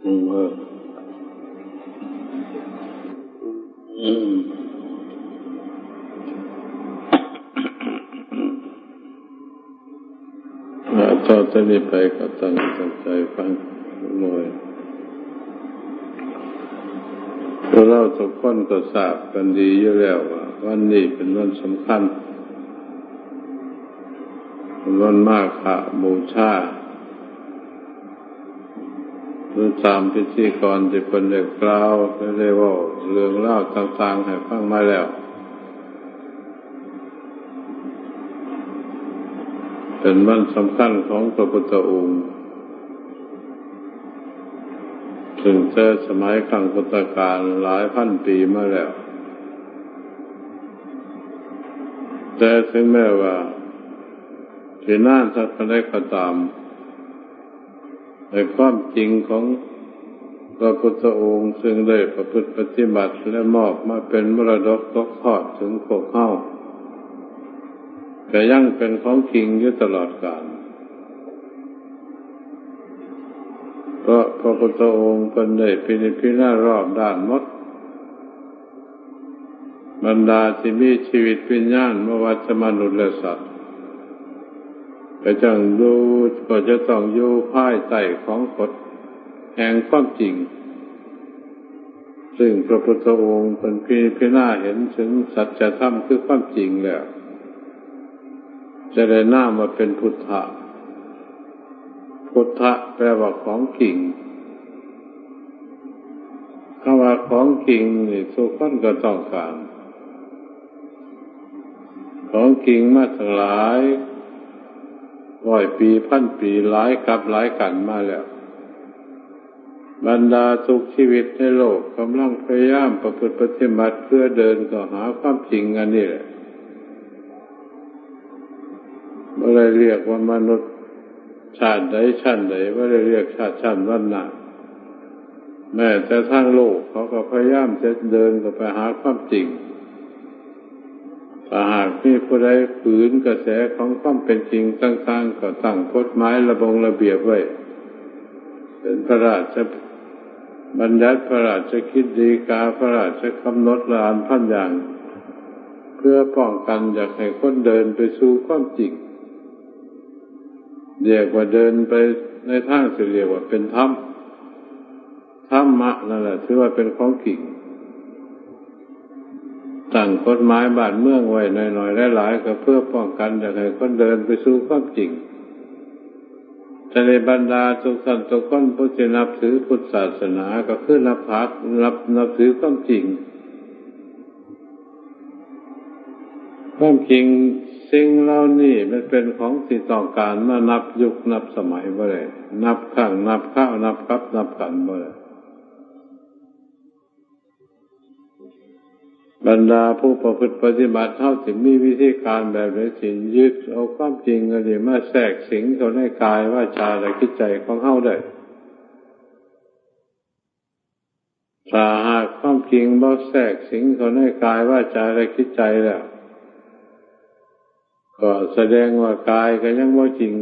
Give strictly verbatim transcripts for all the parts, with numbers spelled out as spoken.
อืม เออ อืม อ่า ต่อจากนี้ไปก็ตั้ง ตั้งใจฟังหน่อย พวกเราทุกคนก็ทราบกันดีอยู่แล้วว่า วันนี้เป็นวันสำคัญ เป็นวันมาฆบูชา หรือตามพิธีกรที่เพิ่นได้กล่าว ได้เว้าเรื่องราวต่างๆ ให้ฟังมาแล้ว เป็นวันสำคัญของพระพุทธองค์ ซึ่งแต่สมัยครั้งพุทธกาลหลายพันปีมาแล้ว แต่ถึงแม้ว่าสินานสักเท่าใดก็ตาม ในความจริงของพระพุทธองค์ซึ่งได้ประพฤติปฏิบัติและมอบมาเป็นมรดกตกทอดถึงพวกเฮา ก็ยังเป็นของจริงอยู่ตลอดกาล เพราะพระพุทธองค์เพิ่นได้พินิจพิจารณารอบด้านหมด บรรดาที่มีชีวิตวิญญาณ บ่ว่าจะมนุษย์และสัตว์ ก็จังอยู่ ก็จะต้องอยู่ภายใต้ของกฎแห่งความจริง ซึ่งพระพุทธองค์เพิ่นพิจารณาเห็นถึงสัจธรรมคือความจริงแล้ว จะได้นามว่าเป็นพุทธะ พุทธะแปลว่าของจริง คำว่าของจริงนี่ทุกคนก็ต้องการ ของจริงมาตั้งหลายร้อยปี พันปี หลายกับหลายกันมาแล้ว บรรดาทุกชีวิตในโลกกำลังพยายามประพฤติปฏิบัติเพื่อเดินเข้าหาความจริงอันนี้แหละ บ่ได้เรียกว่ามนุษย์ชาติใดชั้นใด บ่ได้เรียกชาติชั้นวรรณะ แม้แต่ทางโลกเขาก็พยายามจะเดินเข้าไปหาความจริง ถ้าหากมีผู้ใดฝืนกระแสของความเป็นจริงต่างๆ ก็ตั้งกฎหมายระบงระเบียบไว้ เป็นพระราชบัญญัติ พระราชกฤษฎีกา พระราชกำหนดละอันพันอย่าง เพื่อป้องกันอยากให้คนเดินไปสู่ความจริง เรียกว่าเดินไปในทางที่เรียกว่าเป็นธรรม ธรรมะนั่นแหละถือว่าเป็นของจริง ตั้งกฎหมายบ้านเมืองไว้หน่อยๆ หลายๆ ก็เพื่อป้องกันอยากให้คนเดินไปสู่ความจริง แต่ในบรรดาทุกท่านทุกคนผู้ที่นับถือพุทธศาสนาก็คือนับพัก นับ นับถือความจริง ความจริงสิ่งเหล่านี้มันเป็นของที่ต้องการมานับยุคนับสมัยบ่ได้ นับครั้งนับคราว นับกับนับกันบ่ได้ บรรดาผู้ประพฤติปฏิบัติเฮาสิมีวิธีการแบบใดสิยึดเอาความจริงอันนี้มาแทรกสิงเข้าในกายวาจาและจิตใจของเฮาได้ ถ้าหากความจริงบ่แทรกสิงเข้าในกายวาจาและจิตใจแล้ว ก็แสดงว่ากายก็ยังบ่จริง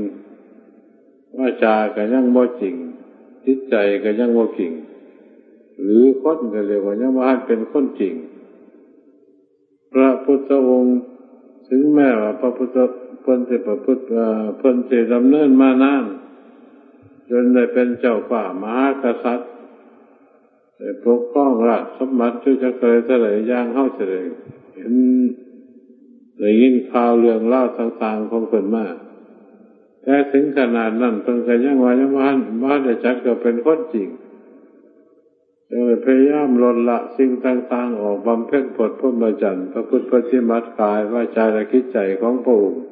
วาจาก็ยังบ่จริง จิตใจก็ยังบ่จริง หรือคนก็เรียกว่ายังบ่ทันเป็นคนจริง พระพุทธองค์ ถึงแม้ว่าพระพุทธ เพิ่นสิประพฤติ เอ่อ เพิ่นสิดำเนินมานาน จนได้เป็นเจ้าฟ้ามหากษัตริย์ ได้ปกครองราชสมบัติอยู่จักเท่าใดเท่าใดอย่างเฮาสิได้เห็น ได้ยินข่าวเรื่องราวต่างๆของเพิ่นมา แต่ถึงขนาดนั้นเพิ่นก็ยังว่ายังบ่ทัน บ่ทันได้จัดว่าเป็นคนจริง จึงได้พยายามลดละสิ่งต่างๆออก บำเพ็ญพจน์พรหมจรรย์ ประพฤติปฏิบัติกายวาจาและจิตใจของพระองค์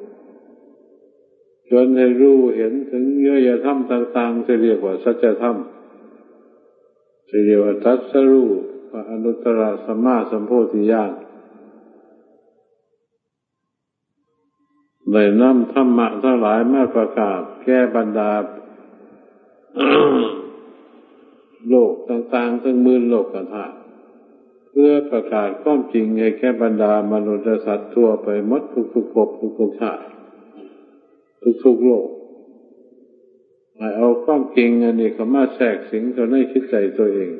จนให้รู้เห็นถึงเนื้อธรรมต่างๆที่เรียกว่าสัจธรรม ที่เรียกว่าตรัสรู้พระอนุตตรสัมมาสัมโพธิญาณ ได้นำธรรมะทั้งหลายมาประกาศแก่บรรดา โลกต่างๆทั้งหมื่นโลกธาตุ เพื่อประกาศความจริงให้แก่บรรดามนุษย์และสัตว์ทั่วไปหมดทุกๆภพทุกๆชาติ ทุกๆโลก ให้เอาความจริงอันนี้เข้ามาแทรกสิงเข้าในจิตใจตัวเอง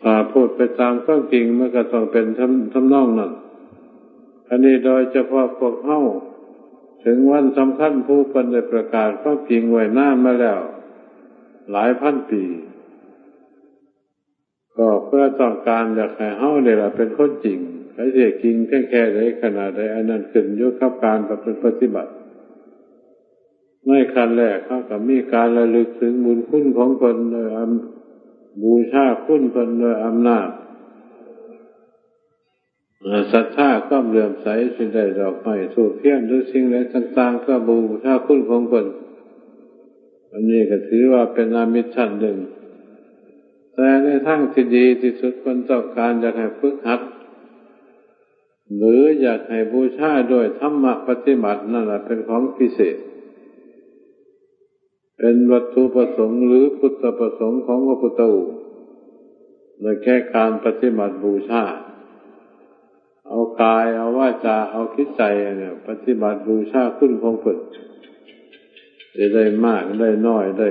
ถ้าพูดไปตามความจริงมันก็ต้องเป็นทำ ทำนองนั้น อันนี้โดยเฉพาะพวกเฮา ถึงวันสำคัญผู้เพิ่นได้ประกาศความจริงไว้นานมาแล้ว หลายพันปี ก็เพื่อต้องการอยากให้เฮานี่ล่ะเป็นคนจริง ไผสิจริงเพียงแค่ใดขนาดใด อันนั้นขึ้นอยู่กับการประพฤติปฏิบัติ ในขั้นแรกเฮาก็มีการระลึกถึงบุญคุณของเพิ่นโดยอำ- บูชาคุณเพิ่นโดยอำนาจ เอ่อ ศรัทธาความเลื่อมใส สิได้ดอกไม้ธูปเทียนหรือสิ่งใดต่างๆ ก็บูชาคุณของเพิ่น อันนี้ก็ถือว่าเป็นอามิสชั้นหนึ่ง แต่ในทางที่ดีที่สุด เพิ่นต้องการอยากให้ฝึกหัด หรืออยากให้บูชาด้วยธรรมะปฏิบัติ นั่นแหละเป็นของพิเศษ เป็นวัตถุประสงค์หรือพุทธประสงค์ของพระพุทธองค์ ได้แก่การปฏิบัติบูชา เอากาย เอาวาจา เอาจิตใจเนี่ย ปฏิบัติบูชาคุณของเพิ่น จะได้มากได้น้อย ได้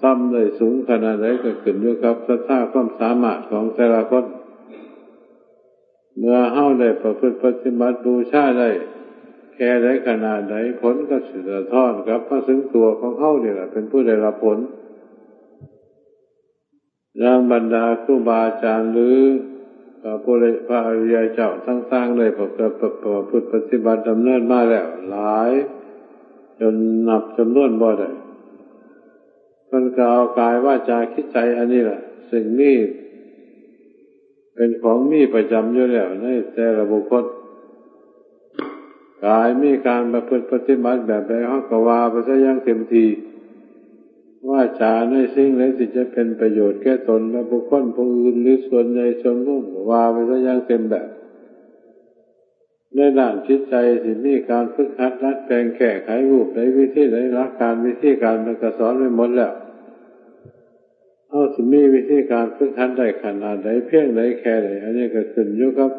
ต่ำได้สูงขนาดใดก็ขึ้นอยู่กับศรัทธาความสามารถของแต่ละคน เมื่อเฮาได้ประพฤติปฏิบัติบูชาได้แค่ใดขนาดใด ผลก็สิสะท้อนกลับมาถึงตัวของเฮานี่แหละเป็นผู้ได้รับผล อย่างบรรดาครูบาอาจารย์หรือพระพุทธ- พระอริยเจ้าต่างๆ ได้ประพฤติ- ประพฤติปฏิบัติดำเนินมาแล้วหลาย จนนับจำนวนบ่ได้ เพิ่นก็เอากายวาจาจิตใจอันนี้แหละ ซึ่งมี เป็นของมีประจำอยู่แล้วในแต่ละบุคคล กายมีการประพฤติปฏิบัติแบบใด เฮาก็ว่าไปซะอย่างเต็มที่ วาจาในสิ่งใดที่จะเป็นประโยชน์แก่ตนและบุคคลผู้อื่น หรือส่วนใหญ่ส่วนรวม ก็ว่าไปซะอย่างเต็มแบบ ในด้านจิตใจที่มีการฝึกหัดดัดแปลงแก้ไขรูปใดวิธีใด หลักการวิธีการมันก็สอนไว้หมดแล้ว เฮาสิมีวิธีการฝึกหัดได้ขนาดใด เพียงใดแค่ใด อันนี้ก็ขึ้นอยู่กับ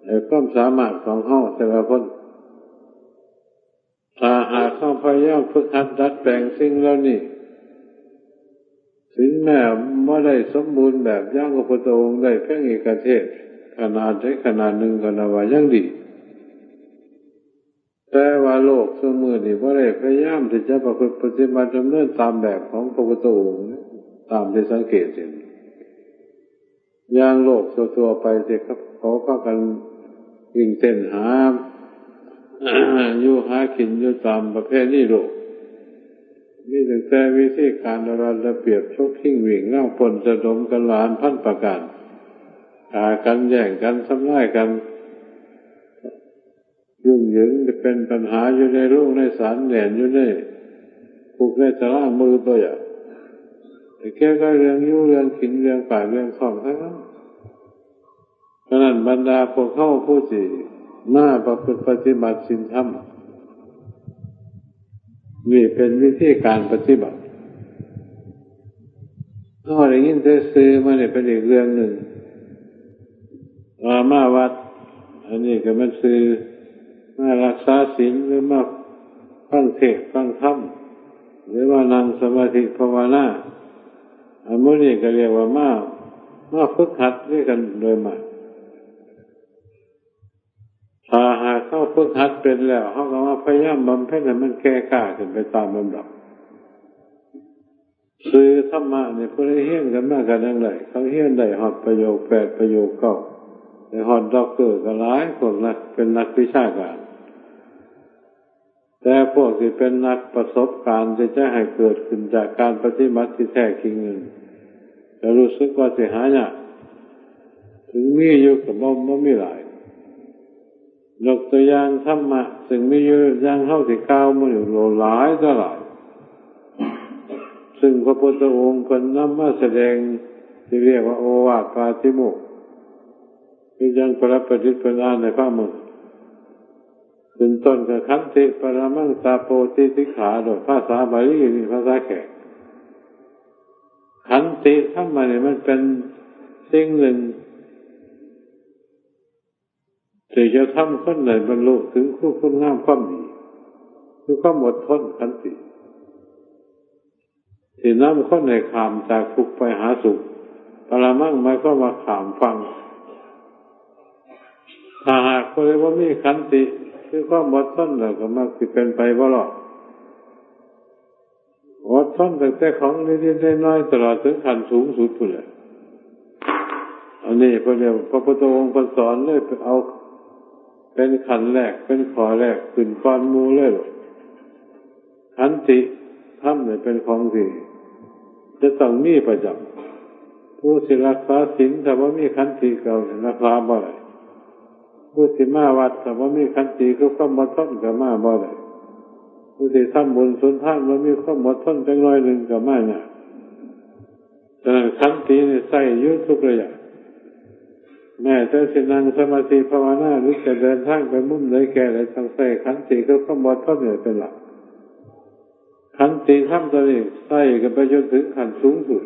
เอ่อ ความสามารถของเฮาแต่ละคน ถ้าหากเฮาพยายามฝึกหัดดัดแปลงสิ่งเหล่านี้ ถึงแม้บ่ได้สมบูรณ์แบบอย่างพระพุทธองค์ได้เพียงเอกเทศขนาดใดขนาดหนึ่งก็นับว่ายังดี แต่ว่าโลกซุมื้อนี้บ่ได้พยายามที่จะประพฤติปฏิบัติดำเนินตามแบบของพระพุทธองค์ ตามที่สังเกตเห็น อย่างโลกทั่วๆไปที่เขาพากันวิ่งเต้นหา อยู่หากินอยู่ตามประเพณีโลก มีตั้งแต่วิธีการระดับระเบียบ ชกชิงวิ่งราวปล้นสะดมกันหลายพันประการ ฆ่ากันแย่งกันทำลายกัน ยุ่งเหยิงเป็นปัญหาอยู่ในโรงในศาล แหน่นอยู่ในคุกในตาราง บ่อยากแต่เกี่ยวกับเรื่องอยู่เรื่องกิน เรื่องปากเรื่องท้องทั้งนั้น ฉะนั้นบรรดาพวกเฮาผู้ที่มาประพฤติปฏิบัติศีลธรรม นี่เป็นวิธีการปฏิบัติ เฮาได้ยินแต่ชื่อมานี่เป็นอีกเรื่องหนึ่ง ว่ามาวัด อันนี้ก็แม่นชื่อ มารักษาศีล หรือมาฟังเทศน์ฟังธรรม หรือว่านั่งสมาธิภาวนา อันหมู่นี้ก็เรียกว่ามา มาฝึกหัดด้วยกันโดยมาก ถ้าหากเฮาฝึกหัดเป็นแล้ว เฮาก็มาพยายามบำเพ็ญให้มันแก่กล้าขึ้นไปตามลำดับ ชื่อธรรมะนี่ ผู้ใดเฮียนกันมาก็ยังได้ เขาเฮียนได้ฮอดประโยคแปด ประโยคเก้า ได้ฮอดด็อกเตอร์ก็หลาย พวกนัก เป็นนักวิชาการ แต่พวกที่เป็นนักประสบการณ์ที่จะให้เกิดขึ้นจากการปฏิบัติที่แท้จริงนั้น จะรู้สึกว่าสิหายาก ถึงมีอยู่ก็บ่ บ่มีหลาย ยกตัวอย่างธรรมะซึ่งมีอยู่อย่างเฮาที่กล่าวมาอยู่หลายต่อหลาย ซึ่งพระพุทธองค์เพิ่นนำมาแสดงที่เรียกว่าโอวาทปาติโมกข์ คือจั่งพระประดิษฐ์เพิ่นอ่านให้ฟังมื้อ ขึ้นต้นกับขันติปรมังตะโปติติขา โดยภาษาบาลี นี่ภาษาแขก ขันติธรรมะนี่มันเป็นสิ่งหนึ่ง ที่จะทำคนให้บรรลุถึงคุณงามความดี คือความอดทน ขันติ สินำคนให้ข้ามจากทุกข์ไปหาสุข ปรมังค์หมายความว่าข้ามฝั่ง ถ้าหากผู้ใดบ่มีขันติ คือความอดทนแล้ว ก็มักสิเป็นไปบ่รอด อดทนตั้งแต่ของนิดๆน้อยๆ ตลอดถึงขั้นสูงสุดพู้นแหละ อันนี้เพิ่นเรียก พระพุทธองค์เพิ่นสอนเลย เอาเป็นขั้นแรก เป็นข้อแรก ขึ้นก่อนหมู่เลย ขันติธรรมนี่เป็นของที่จะต้องมีประจำ ผู้สิรักษาศีล ถ้าบ่มีขันติก็รักษาบ่ได้ ผู้สิมาวัด ถ้าบ่มีขันติคือความอดทนก็มาบ่ได้ ผู้สิทำบุญสุนทาน บ่มีความอดทนจักหน่อยหนึ่งก็มายาก ฉะนั้นขันตินี่ใช้อยู่ทุกระยะ แม้แต่สินั่งสมาธิภาวนา หรือจะเดินทางไปมุมใดแก่ใด ต้องใช้ขันติคือความอดทนนี่เป็นหลัก ขันติธรรมตัวนี้ใช้กันไปจนถึงขั้นสูงสุด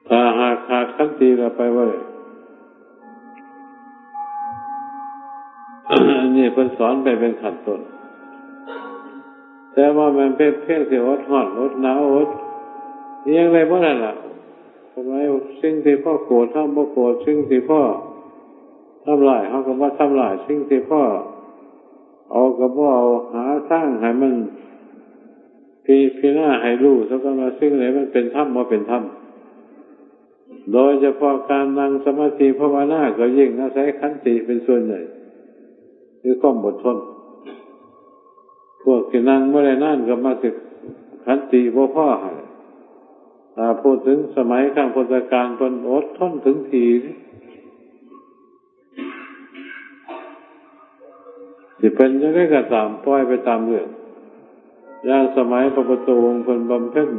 ถ้าหากขาดขันติแล้วไปบ่ได้ อันนี้เพิ่นสอนไปเป็นขั้นต้น แต่ว่ามันเป็นเพียงแต่อดร้อน อดหนาว อดอิหยังได้บ่นั่นล่ะ ทำไมสิ่งที่พ่อโกรธ เฮาบ่โกรธ สิ่งที่พ่อทำร้าย เฮาก็บ่ทำร้าย สิ่งที่พ่อเอาก็บ่เอา หาทางให้มัน พิ พิจารณาให้รู้ซะก่อนว่าสิ่งใดมันเป็นธรรม บ่เป็นธรรม โดยเฉพาะการนั่งสมาธิภาวนา ก็ยิ่งอาศัยขันติเป็นส่วนใหญ่ คือความอดทน พวกที่นั่งบ่ได้นานก็มักสิขันติบ่พอหั่น ถ้าพูดถึงสมัยครั้งพุทธกาล เพิ่นอดทนถึงที่ สิเป็นจั่งใดก็ตาม ปล่อยไปตามเรื่อง อย่างสมัยพระพุทธองค์เพิ่นบำเพ็ญ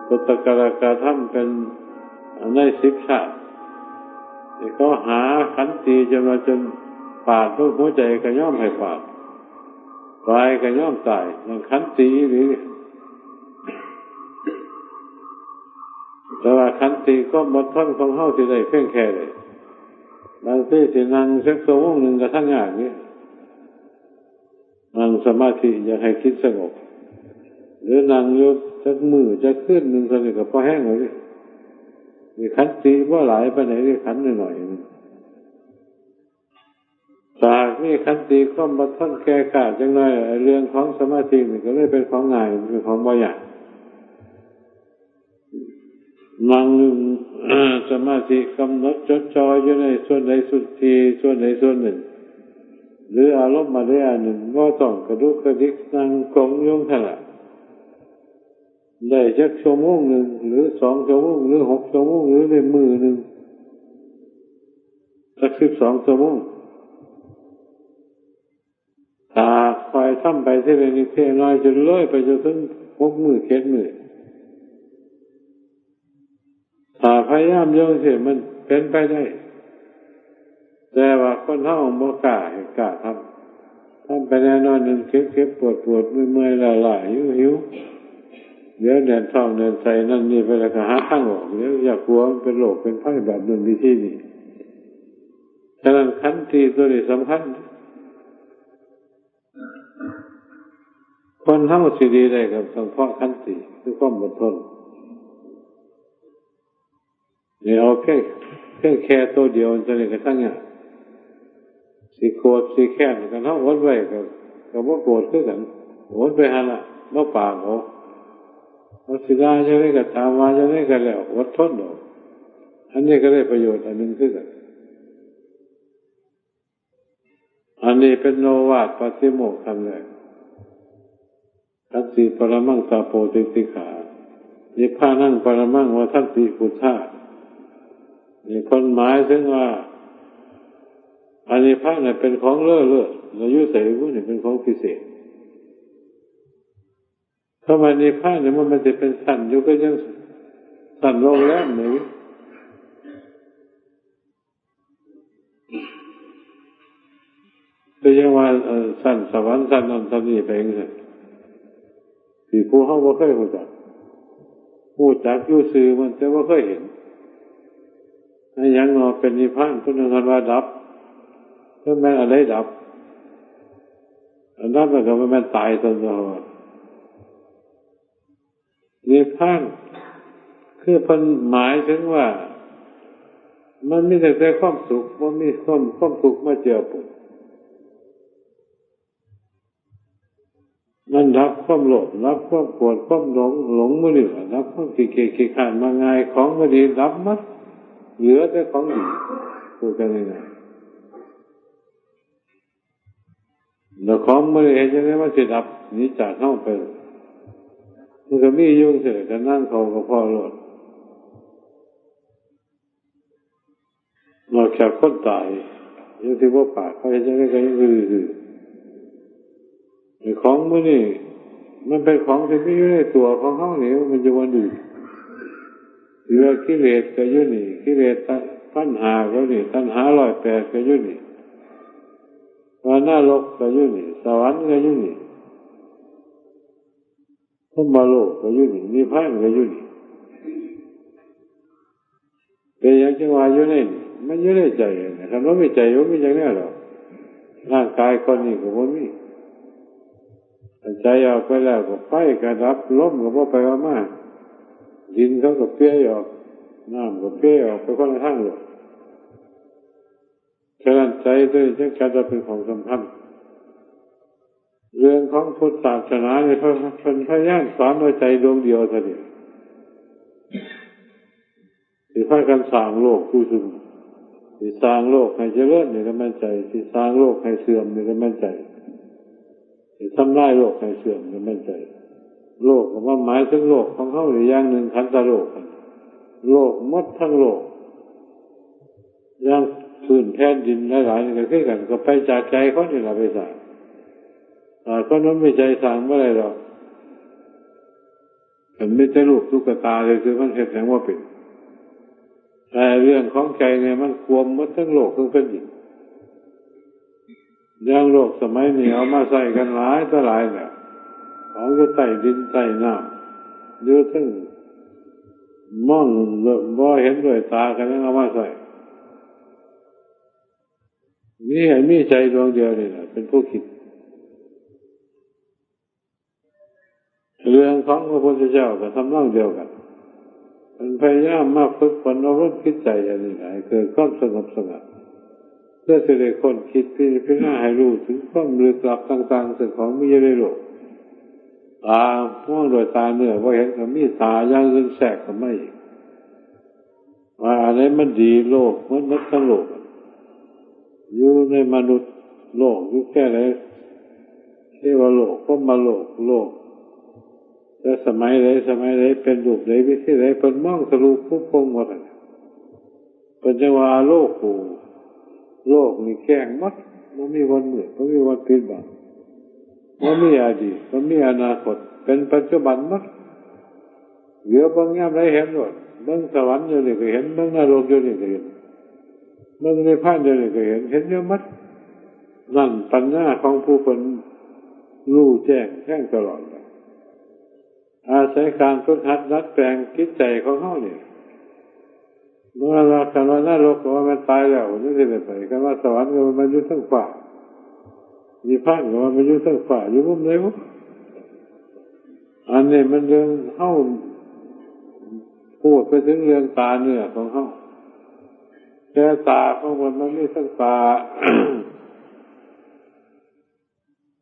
ปุตตะกะละกะธรรมเป็นในสิบชาติ นี่เขาหาขันติจนว่า จนปาดหัวใจก็ยอมให้ปาด ตายก็ยอมตาย นั่นขันติอีหลี แต่ว่าขันติความอดทนของเฮาสิได้เพียงแค่ใด บางทีสินั่งสักชั่วโมงหนึ่งก็ทั้งยากนี่ นั่งสมาธิอยากให้จิตสงบ หรือนั่งอยู่จักมื้อจักคืนหนึ่งเท่านี้ก็พอแฮงแล้วนี่ นี่ขันติบ่หลายปานใดนี่ ขันน้อยๆหนึ่ง ถ้าหากมีขันติความอดทนแก่กล้าจักหน่อย เรื่องของสมาธินี่ก็เลยเป็นของง่าย เป็นของบ่ยาก นั่ง สมาธิกำหนดจดจ่ออยู่ในส่วนใดส่วนที่ ส่วนใดส่วนหนึ่ง หรืออารมณ์อันใดอันหนึ่ง บ่ต้องกระดุกกระดิก นั่งตรงอยู่หั่นล่ะ ได้จักชั่วโมงหนึ่ง หรือสองชั่วโมง หรือหกชั่วโมง หรือในมื้อหนึ่ง สักสิบสองชั่วโมง ถ้าคอยทำไปทีละนิดทีละน้อย จนเลยไปจนถึงหกมื้อเจ็ดมื้อ ถ้าพยายามอยู่จั่งซี้มันเป็นไปได้ แต่ว่าคนเฮาบ่กล้าให้กล้าทำ ทำไปแน่นอนหนึ่ง เจ็บๆ ปวดๆ เมื่อยๆ ล้าๆ หิวๆ เดี๋ยวแน่นท้องแน่นไส้นั่นนี่ไปแล้วก็หาทางออก เดี๋ยวอย่ากลัวมันเป็นโรคเป็นภัยแบบนั้นวิธีนี้ ฉะนั้นขันติตัวนี้สำคัญ คนเฮาสิดีได้ก็ต้องเพราะขันติ คือความอดทน นี่เอาเพียง เพียงแค่ตัวเดียวจั่งนี้ก็ทั้งยาก สิโกรธสิแค้นกัน เฮาอดไว้ก็ ก็บ่โกรธคือกัน อดไปหั่นล่ะ บ่ปากเอา เฮาสิด่าจั่งใดก็ตาม ว่าจั่งใดก็แล้ว อดทนเอา อันนี้ก็ได้ประโยชน์อันหนึ่งคือกัน อันนี้เป็นโอวาทปาติโมกข์คำแรก ขันติปรมัง ตาโป ติติขา นิพพานังปรมัง วัฏฏันติพุทธา นี่เพิ่นหมายถึงว่า พระนิพพานน่ะเป็นของเลิศเลิศ แล้วอยู่ไสบุนี่เป็นของพิเศษ คำว่านิพพานนี่มัน มันสิเป็นชั้นอยู่ คือจั่งชั้นโรงแรมนี่ คือจั่งว่า เอ่อ ชั้นสวรรค์ ชั้นนั้นชั้นนี้ไปจั่งซี้ ที่ผู้เฮาบ่เคยรู้จัก รู้จักอยู่ชื่อมัน แต่บ่เคยเห็น อะหยังหนอเป็นนิพพาน เพิ่นว่าดับ ก็แม่นอันใดดับ อันดับมันก็บ่แม่นตายซั่นเนาะ นิพพานคือเพิ่นหมายถึงว่า มันมีตั้งแต่ความสุข บ่มีความ ความทุกข์มาเจือปน มันดับความโลภ ดับความโกรธ ความหลง หลงหมู่นี่ล่ะ ดับความขี้เกียจขี้คร้าน มักง่าย ของบ่ดีดับหมด เหลือแต่ของดี พูดกันง่ายๆ แล้วของบ่ดีเฮ็ดจั่งใดมันสิดับหนีจากเฮาไป มันก็มีอยู่จั่งซี้แหละ ก็นั่งเข้าก็พอโลด นอกจากคนตาย ยังสิบ่ปาก เขาเฮ็ดจั่งใดก็ยังคือ ไอ้ของมื้อนี้มันเป็นของที่มีอยู่ในตัวของเฮานี่ มันอยู่บ่อนอื่น ที่ว่ากิเลสก็อยู่นี่ กิเลสตัณ-, ตัณหาก็อยู่นี่ ตัณหาร้อยแปดก็อยู่นี่ ว่านรกก็อยู่นี่ สวรรค์ก็อยู่นี่ พรหมโลกก็อยู่นี่ นิพพานก็อยู่นี่ เป็นหยังจั่งว่าอยู่ในนี่ มันอยู่ในใจนั่นแหละ คันบ่มีใจ บ่มีจักแนวดอก ร่างกายก้อนนี้ก็บ่มี คันใจออกไปแล้วก็ไฟก็ดับ ลมก็บ่ไปบ่มา ดินเขาก็เปียออก น้ำก็เปียออก ไปคนละทางโลด ฉะนั้นใจตัวนี้จึงจัดว่าเป็นของสำคัญ เรื่องของพุทธศาสนานี่ เพิ่น เพิ่นพยายามสอนว่าใจดวงเดียวเท่านั้น สิพากันสร้างโลกอยู่ซุมื้อ สิสร้างโลกให้เจริญนี่ก็แม่นใจ สิสร้างโลกให้เสื่อมนี่ก็แม่นใจ สิทำลายโลกให้เสื่อมนี่แม่นใจ โลกก็ว่าหมายถึงโลกของเฮานี่อย่างหนึ่ง ขันธโลก โลกหมดทั้งโลก อย่างพื้นแผ่นดินหลายๆนี่ก็คือกัน ก็ไปจากใจคนนี่ล่ะไปสร้าง ถ้าคนมันมีใจสร้างบ่ได้ดอก มันมีแต่รูปตุ๊กตาซื่อๆ มันเฮ็ดหยังบ่เป็น แต่เรื่องของใจเนี่ยมันกวมหมดทั้งโลกทั้งแผ่นดิน อย่างโลกสมัยนี้เอามาใช้กันหลายต่อหลายแล้ว ของอยู่ใต้ดินใต้น้ำ อยู่เทิง มองบ่เห็นด้วยตาก็ยังเอามาใช้ มีให้มีใจดวงเดียวนี่แหละเป็นผู้คิด เรื่องของพระพุทธเจ้าก็ทำนองเดียวกัน เพิ่นพยายามมาฝึกฝนอบรมจิตใจอันนี้ให้เกิดความสงบเสงัด เพื่อสิได้ค้นคิดพิจารณาให้รู้ถึงความลึกลับต่างๆ ซึ่งของมีอยู่ในโลก ตามองโดยตาเนื้อบ่เห็นก็มี ตาอย่างอื่นแทรกเข้ามาอีก ว่าอันใดมันดี โลกมันหมดทั้งโลก อยู่ในมนุษย์โลก อยู่แค่ไหน เทวโลก พรหมโลก โลก แต่สมัยใด สมัยใด เป็นรูปใด วิธีใด เพิ่นมองทะลุผุโปร่งหมดอะ เพิ่นจั่งว่า โลกกู โลกนี่แจ้งหมด บ่มีวันมืด บ่มีวันปิดบัง บ่มีอดีต บ่มีอนาคต เป็นปัจจุบันหมด เหลียวเบิ่งยามใดเห็นโลด เบิ่งสวรรค์อยู่นี่ก็เห็น เบิ่งนรกอยู่นี่ก็เห็น เบิ่งนิพพานอยู่นี่ก็เห็น เห็นอยู่หมด นั่นปัญญาของผู้เพิ่นรู้แจ้งแทงตลอด อาศัยการฝึกหัดดัดแปลงจิตใจของเฮานี่ เมื่อว่าคันว่านรกก็ว่ามันตายแล้ว มันสิได้ไป คันว่าสวรรค์ก็ว่ามันอยู่เทิงฟ้า นิพพานก็ว่ามันอยู่เทิงฟ้า อยู่มุมใดบุ อันนี้มันเรื่องเฮาพูดไปถึงเรื่องตาเนื้อของเฮา แต่ตาของเพิ่นมันมีทั้งตา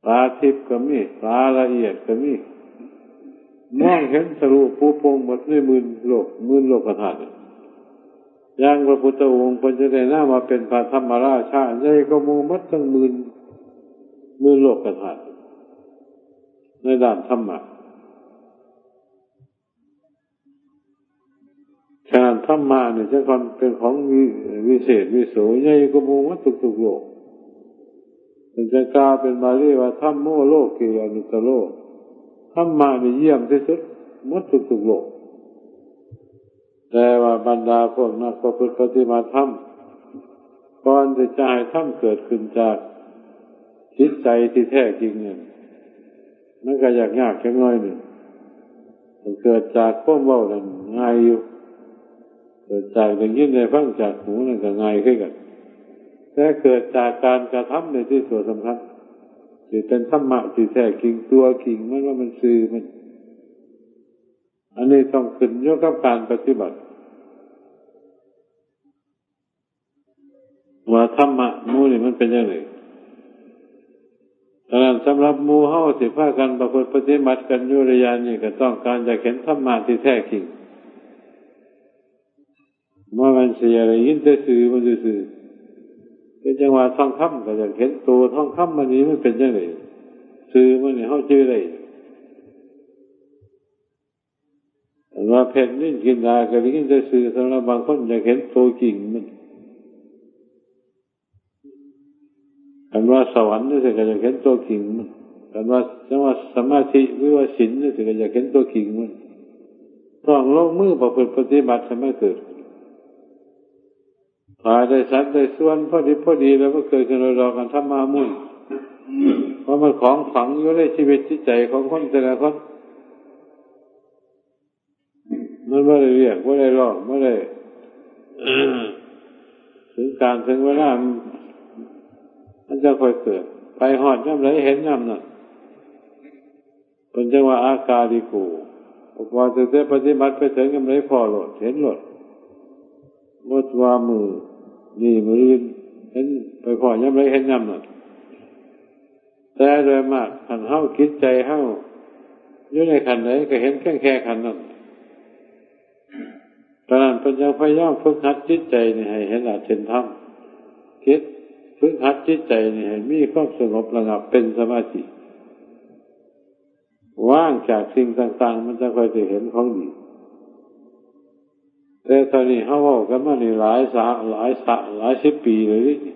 ตาทิพย์ก็มี ตาละเอียดก็มี มองเห็นทะลุผุโปร่งหมดในหมื่นโลก หมื่นโลกธาตุ อย่างพระพุทธองค์เพิ่นจะได้นามว่าเป็นพระธรรมราชา ใหญ่กว่าหมู่หมดทั้งหมื่น หมื่นโลกธาตุ ในด้านธรรมะ ฉะนั้นธรรมะนี่จั่งเป็นของวิ-, วิเศษวิโส ใหญ่กว่าหมู่หมดทุกๆโลก เพิ่นจะกล่าวเป็นบาลีว่า ธัมโม โลเก อนุตตโร ธรรมะนี่เยี่ยมที่สุดหมดทุกๆโลก แต่ว่าบรรดาพวกนักประพฤติปฏิบัติธรรม ก่อนที่จะให้ธรรมเกิดขึ้นจากจิตใจที่แท้จริงเนี่ย มันก็ยากยากจักหน่อยหนึ่ง มันเกิดจากความเว้านั่นง่ายอยู่ เกิดจากได้ยินได้ฟังจากหูนั่นก็ง่ายคือกัน แต่เกิดจากการกระทำนี่ที่ตัวสำคัญ ที่เป็นธรรมะที่แท้จริง ตัวจริงมันว่ามันซื่อมัน อันนี้ต้องขึ้นอยู่กับการปฏิบัติ ว่าธรรมะหมู่นี่มันเป็นจั่งใด๋ ฉะนั้นสำหรับหมู่เฮาที่พากันประพฤติปฏิบัติกันอยู่ระยะนี้ ก็ต้องการอยากเห็นธรรมะที่แท้จริง บ่แม่นสิอยากได้ยินแต่ซื่อมันซื่อๆ เป็นจั่งว่าทองคำก็อยากเห็นโตทองคำมันนี่มันเป็นจั่งใด๋ ซื่อมันนี่เฮาจื่อได้ อันว่าเพชรนิลจินดาก็ได้ยินแต่ซื่อ สำหรับบางคนอยากเห็นโตจริงมัน คันว่าสวรรค์จั่งซี้ก็อยากเห็นโตจริงมัน คันว่า จั่งว่าสมาธิหรือว่าศีลจั่งซี้ก็อยากเห็นโตจริงมัน ต้องลงมือประพฤติปฏิบัติให้มันเกิด ถ้าได้สัดได้ส่วนพอดีพอดีแล้วมันเกิดขึ้นดอกอันธรรมะหมู่ เพราะมันของฝังอยู่ในชีวิตจิตใจของคนแต่ละคน มันบ่ได้เรียก บ่ได้ร้อง บ่ได้ ถึงการถึงเวลา มัน มันจะค่อยเกิด ไปฮอดยามใดเห็นยามนั้น เพิ่นจั่งว่าอากาลิโก เพราะว่าตั้งแต่ปฏิบัติไปถึงยามใดพ้อโลด เห็นโลด บ่ว่ามื้อนี้มื้ออื่น เห็น ไปพ้อยามใดเห็นยามนั้น แต่โดยมากคันเฮาจิตใจเฮาอยู่ในขั้นใดก็เห็นเพียงแค่ขั้นนั้น ฉะนั้นเพิ่นจั่งพยายามฝึกหัดจิตใจนี่ให้เห็นหลักเส้นธรรม จิต ฝึกหัดจิตใจนี่ให้มีความสงบระงับเป็นสมาธิ ว่างจากสิ่งต่างๆ มันจะค่อยได้เห็นของดี แต่ตอนนี้เฮาเว้ากันมานี่หลายสะ หลายสะ หลายสิบปีเลยนี่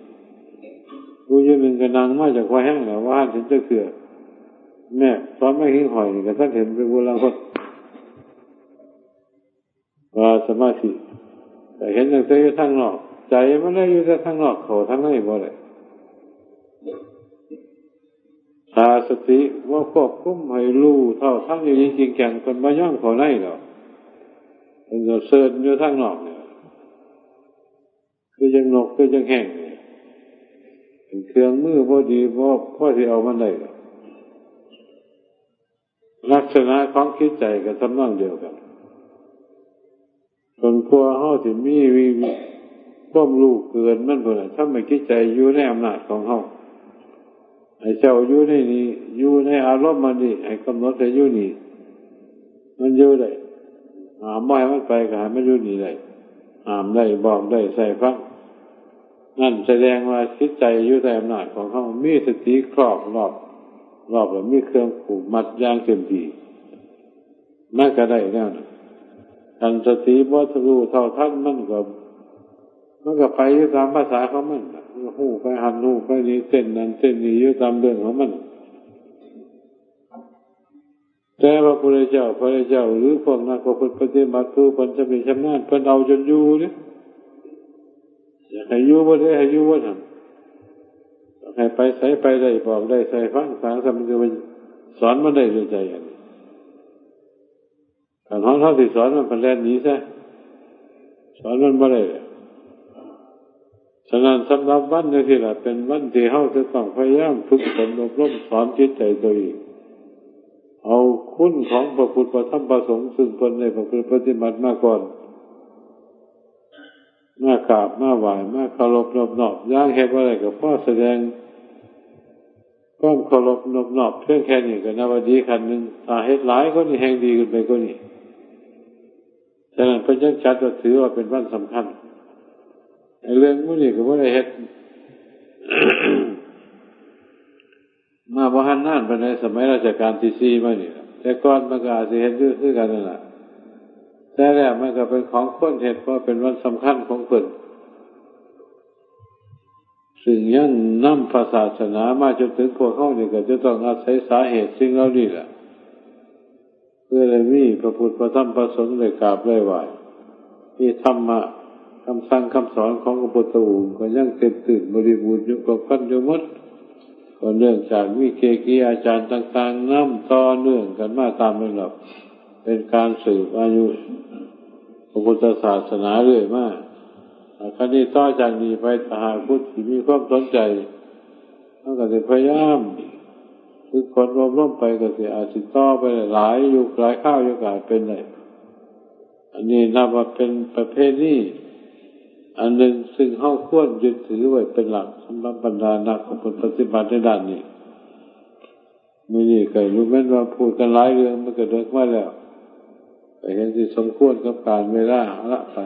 ผู้อยู่หนึ่งก็นั่งมาจากว่าแห้งแล้ว ว่าหันเห็นจักเทื่อ แม่ตอนมาหิ้งห้อยนี่ก็ท่านเห็นเป็นบุญลังคน ว่าสมาธิ แต่เห็นตั้งแต่อยู่ทางนอก ใจมันได้อยู่แต่ทางนอก เข้าทางในบ่ได้ ถ้าสติบ่ควบคุมให้รู้เท่าทันอยู่จริงๆ จังๆ เพิ่นบ่ยอมเข้าในดอก เพิ่นก็เซิ่นอยู่ทางนอกนี่ คือจั่งนก คือจั่งแฮงนี่ เป็นเครื่องมือบ่ดี บ่พอสิเอามันได้ดอก ลักษณะของจิตใจก็ทำนองเดียวกัน จนกว่าเฮาสิมีวิ ความรู้เกินมันพุ้นน่ะ ทำให้จิตใจอยู่ในอำนาจของเฮา ให้เจ้าอยู่ในนี้ อยู่ในอารมณ์อันนี้ ให้กำหนดให้อยู่นี่ มันอยู่ได้ ห้ามบ่ให้มันไปก็ให้มันอยู่นี่ได้ ห้ามได้ บอกได้ ใส่ฟัง นั่นแสดงว่าจิตใจอยู่ในอำนาจของเฮา มีสติครอบรอบ รอบแล้วมีเครื่องผูกมัดอย่างเต็มที่ มันก็ได้แนวนั้น คันสติบ่รู้เท่าทันมันก็ มันก็ไปอยู่ตามภาษาของมันน่ะ มันก็ฮู้ไปหั้นฮู้ไปนี่ เต้นนั่นเต้นนี่อยู่ตามเรื่องของมัน แต่พระพุทธเจ้า พระเจ้า หรือพวกนักประพฤติปฏิบัติผู้เพิ่นชำนิชำนาญ เพิ่นเอาจนอยู่เด้ อยากให้อยู่บ่ได้ ให้อยู่บ่ทัน อยากให้ไปไสไปได้ บอกได้ ใส่ฟัง สางสำนึกว่าสอนมันได้ด้วยใจอันนี้ คันเฮา เฮาสิสอนมัน มันแล่นหนีซะ สอนมันบ่ได้ ฉะนั้นสำหรับวันจั่งซี้ล่ะ เป็นวันที่เฮาจะต้องพยายามฝึกฝนอบรมสอนจิตใจตัวเอง เอาคุณของพระพุทธ พระธรรม พระสงฆ์ ซึ่งเพิ่นได้ประพฤติปฏิบัติมาก่อน มากราบมาไหว้ มาเคารพนอบน้อม อย่างเฮ็ดบ่ได้ก็พอแสดงความเคารพนอบน้อม เพียงแค่นี้ก็นับว่าดีขั้นหนึ่ง ถ้าเฮ็ดหลายกว่านี้แฮ่งดีขึ้นไปกว่านี้ ฉะนั้นเพิ่นจั่งจัดว่าถือว่าเป็นวันสำคัญ ไอ้เรื่องหมู่นี้ก็บ่ได้เฮ็ด มาบ่ทันนานปานใด สมัยรัชกาลที่สี่มานี่ล่ะ แต่ก่อนมันก็อาจสิเฮ็ดอยู่คือกันนั่นล่ะ แต่แล้วมันก็เป็นของควรเฮ็ด เพราะเป็นวันสำคัญของเพิ่น ซึ่งยังนำพระศาสนามาจนถึงพวกเฮานี่ ก็จะต้องอาศัยสาเหตุสิ่งเหล่านี้ล่ะ เพื่อได้มีพระพุทธ พระธรรม พระสงฆ์ได้กราบได้ไหว้ มีธรรมะ คำสั่งคำสอนของพระพุทธองค์ก็ยังเต็มตื่นบริบูรณ์อยู่ครบครันอยู่หมด ก็เนื่องจากมีเกจิอาจารย์ต่างๆ นำต่อเนื่องกันมาตามลำดับ เป็นการสืบอายุพระพุทธศาสนาเรื่อยมา คันนี้ต่อจากนี้ไป ถ้าหากผู้ที่มีความสนใจ มันก็สิพยายามฝึกฝนอบรมไป ก็สิอาจสิต่อไปหลายยุคหลายคราวอยู่ก็อาจเป็นได้ อันนี้นับว่าเป็นประเพณีอันหนึ่งซึ่งเฮาควรยึดถือไว้เป็นหลักสำหรับบรรดานักปฏิบัติในด้านนี้ มื้อนี้ก็รู้แม่นว่าพูดกันหลายเรื่อง มันก็เดิกมาแล้ว ก็เห็นสิสมควรกับกาลเวลา เอาละไป